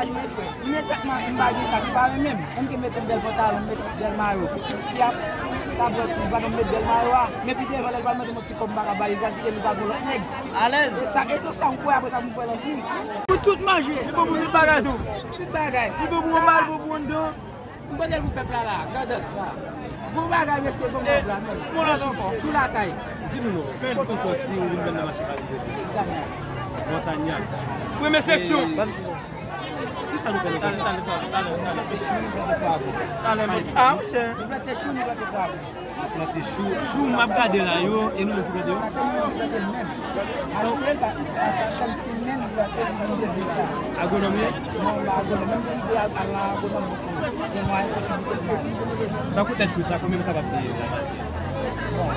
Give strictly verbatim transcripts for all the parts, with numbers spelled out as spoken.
Mwen frè, imediatman m pa gen sa ki pa renmen m. Menm ke mete bèl pantalon, mete bèl mayo. Fi a ta bwè ti, pa nan met bèl mayo a. Men pi devan lè l pral mande m yon ti kòb m pa ka ba li, l pral kite m li pral pou lòt nèg. Alèz. E sa, e se sa m kwè apre sa m kwè nan fi. Pou tout manje. Li bon pou tout bagay tou. Tout bagay. Li bon pou yon mal, bon pou yon dan. M pote l pou pèp la la, grandans la. Bon bagay mesye, bon bagay la menm. Bon la ankò. Sou lakay. Di nou non, kote w sòti, ou vin jwenn nan mache Kalite? Montagnard. Premye seksyon. Kisa nou fè nan zòn sa? Talè, talè, talè, talè, talè. Talè, mesye. Ah, monchè. Nou plante chou, nou plante pwav. Nou plante chou. Chou, m ap gade la yo, e nou menm ki plante yo? Sa se nou menm ki plante l menm. Achte l pa, pa, pa chanm si l menm, li plante, li vin leve sa. Agwonòm li ye? Non, m pa agwonòm. Menm si m te al, al nan agwonòm, gen mwayen posiblite pou m ale. Nan kontèks chou sa, konbyen m kapab peye la? Bon,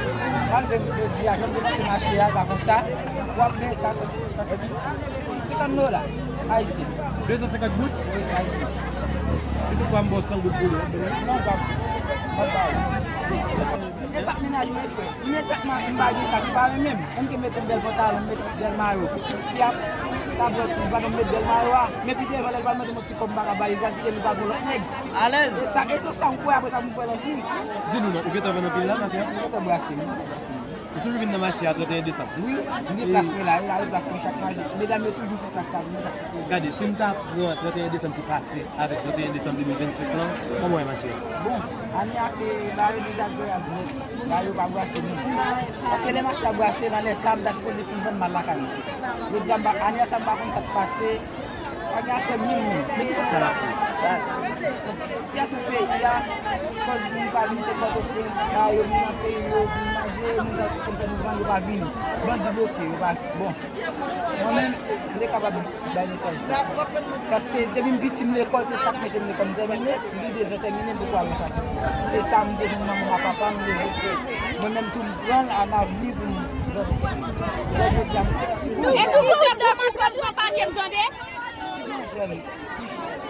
malgre m te di a, jan m te panse mache a, pa konsa, w ap peye sa, sa, sa, sa, senkant dola ayisyen. De san senkant goud? Wi, ayisyen. Si toutfwa m ba w san goud pou li, w ap ban mwen? Non, m p ap, m p ap ba ou. E sa k mennaj mwen, frè. Imediatman, m pa gen sa ki pa renmen m. Menm ke mete bèl pantalon, mete bèl mayo. Fi a ta bwè ti, pa nan met bèl mayo a. Men pi devan lè l pral mande m yon ti kòb m pa ka ba li, l pral kite m li pral pou lòt nèg. Alèz. E sa, e se sa m kwè apre sa m kwè nan fi. Di nou non, ou gentan vann anpil la, maten an? M gentan brase, wi. Ou toujou vin nan mache a trannteyen desanm? Wi, m gen plas mwen la, e la e plas mwen chak maten. Medam yo toujou fè plas sa pou mwen chak maten. Gade, si m ta pran trannteyen desanm ki pase avèk trannteyen desanm de mil vennsenk lan, kòman w wè mache a? Bon, ane a se bagay yo dezagreyab nèt, bagay yo pa brase moun. Paske lè mache a brase, nan lè sa, m ta sipoze fin vann m al lakay mwen. Jodi a, m pa, ane a sa, m pa konn sa k pase. Pa gen afè mil moun. Men ki sa k ka lakòz? Sitiyasyon peyi a, kòz moun pa vin chèf Pòtoprens, ba yo vin nan peyi yo, vin manje, moun sa konn fè nou vann, yo pa vini. Bandi bloke, yo pa, bon. Mwen menm, m te kapab bay mesaj sa. Paske depi m piti, m lekòl, se sa k mete m lekòl, m tèmine, m gen dezan tèmine, m poko al nan fakilte. Se sa m te jwenn manman m ak papa m, yo rete. Mwen menm tou, m pran l a m avni pou m sòti. Lè jodi a, m si bon. E si misye demontre w yon pakèt, tande? Si yon jèn ki,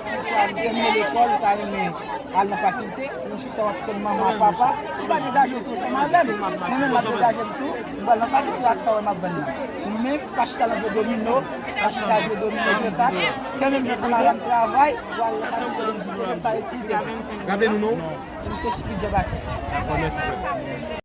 ki swa l tèmine lekòl, ou ta renmen al nan fakilte, ou chita w ap tann manman ak papa, ou pa degaje w tou ansanm avè m. Mwen menm m ap degaje m tou, m pral nan fakilte ak sa w wè m ap vann nan. Ou menm, pa chita nan jwe domino, pa chita jwe domino, se sa. Fè menm jan sa, al travay, ou al nan fakilte, ou pa etidye. Raple nou non? Misye Chipidjan Batis. Dakò, mèsi frè.